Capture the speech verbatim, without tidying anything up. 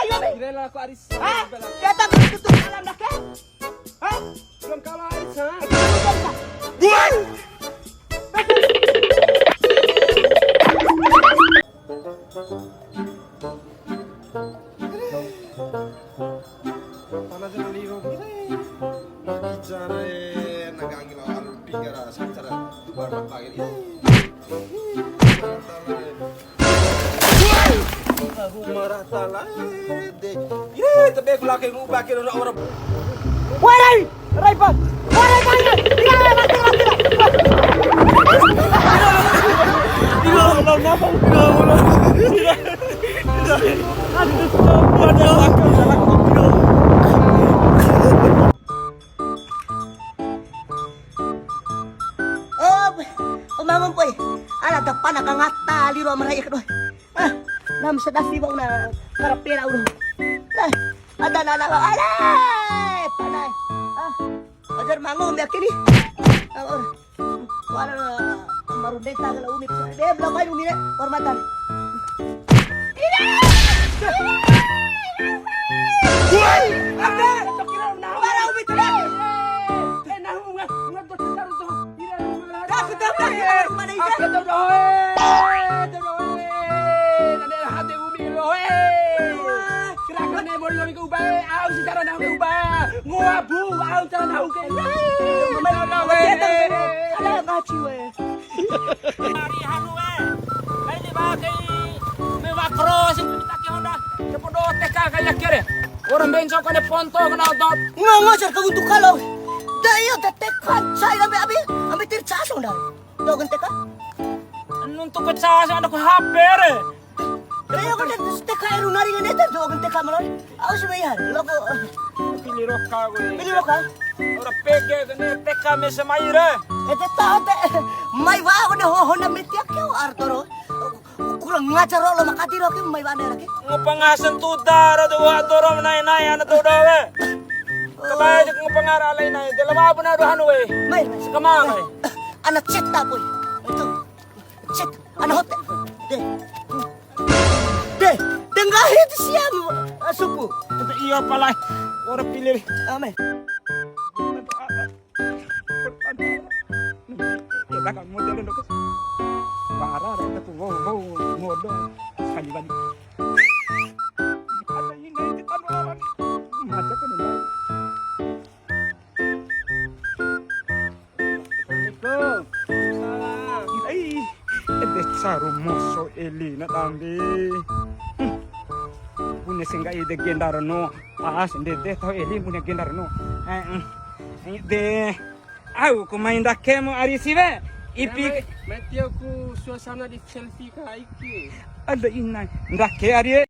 Kira lah aku Aris. Hah? Dia tak betul dalam dah ke? Hah? Belum kalah Aris, ha? Buang! Tana jana liro. Bicara, eh, naga angin lawan pingga ra, sacara tu bar mat bangin. Ih. Marah tala, eh, de. Ye, tebe ku laki nguba ke ora ora. Warai! Rai, Bang. Warai, Bang. Iya, iya, mati, mati, mati. Aduh, aduh, aduh. Oh, oh, mangun, poi. Ala, dapana kangata liro marai kedoi. Ah, nam sedasi ba una karapela udah. Nah, ada nana ba, ale, panai. Ah, ajar mangu mbe akini. Ah, ora. Wala maru deta kala umi. Dia belakang umi ne, hormatan. Woi, ada. Para umi tu. Eh, nah, ngat, ngat, ngat, ngat, ngat. Aku tahu dah, aku mana itu? Aku tahu dah, eh. Tahu dah, eh. Nade hade umi lo, eh. Kira-kira ne mori kami ke uba, eh. Au si cara nahu ke uba. Ngoa bu, au cara nahu ke. Mana, mana, weh. Ada ngaci, weh. Ari hanu, eh. Mai di ba kai me wakro si kita ke Honda. Ke podo teka kaya kere. Orang benco kone ponto kena otot. Nggak ngajar kau untuk kalau. Dah iya, dah teka. Saya ambil, ambil, ambil tir cas, Honda. Dogen teka? Nuntu ke cas ada ku H P re. Kayak kan teka eru nari kan itu dogen teka malah. Au sih bayar. Lo kok Pilih roka gue. Pilih roka? Ora pege kene teka me semai re. Ete tahu te. Mai wa kone ho Honda Meteak ke Artoro. Kurang ngajar lo makati lo ke mai wa ne ke. Ngupa ngasen tu dara tu wa toro nai nai ana tu dawe. Kebae jek ngupa ngara alai nai. Dela wa puna dohan we. Mai, mai. Sekemang, mai. Ana ceta, boy. Itu. Ceta. Ana hotel. Deh. Deh. Denggahi tu siam, eh, supu. Tapi iya, palai. Ora pilih. Ame. Kita kan model dok. Bara, rata ku, wow, wow, modal. Sekali balik. Ada ini, kita doang. Macam apa nih? Assalamualaikum. Salam. Ai, ede caru moso eli na dambe. Hmm. Bune sengga ede gendarno, pas ndede taho eli bune gendarno. Eh, eh. Ede. Au ku mai ndakemu ari siwe. Ipi. Ya, mai, mai tio ku suasana di selfie ka iki. Ada ina. Ndake ari e.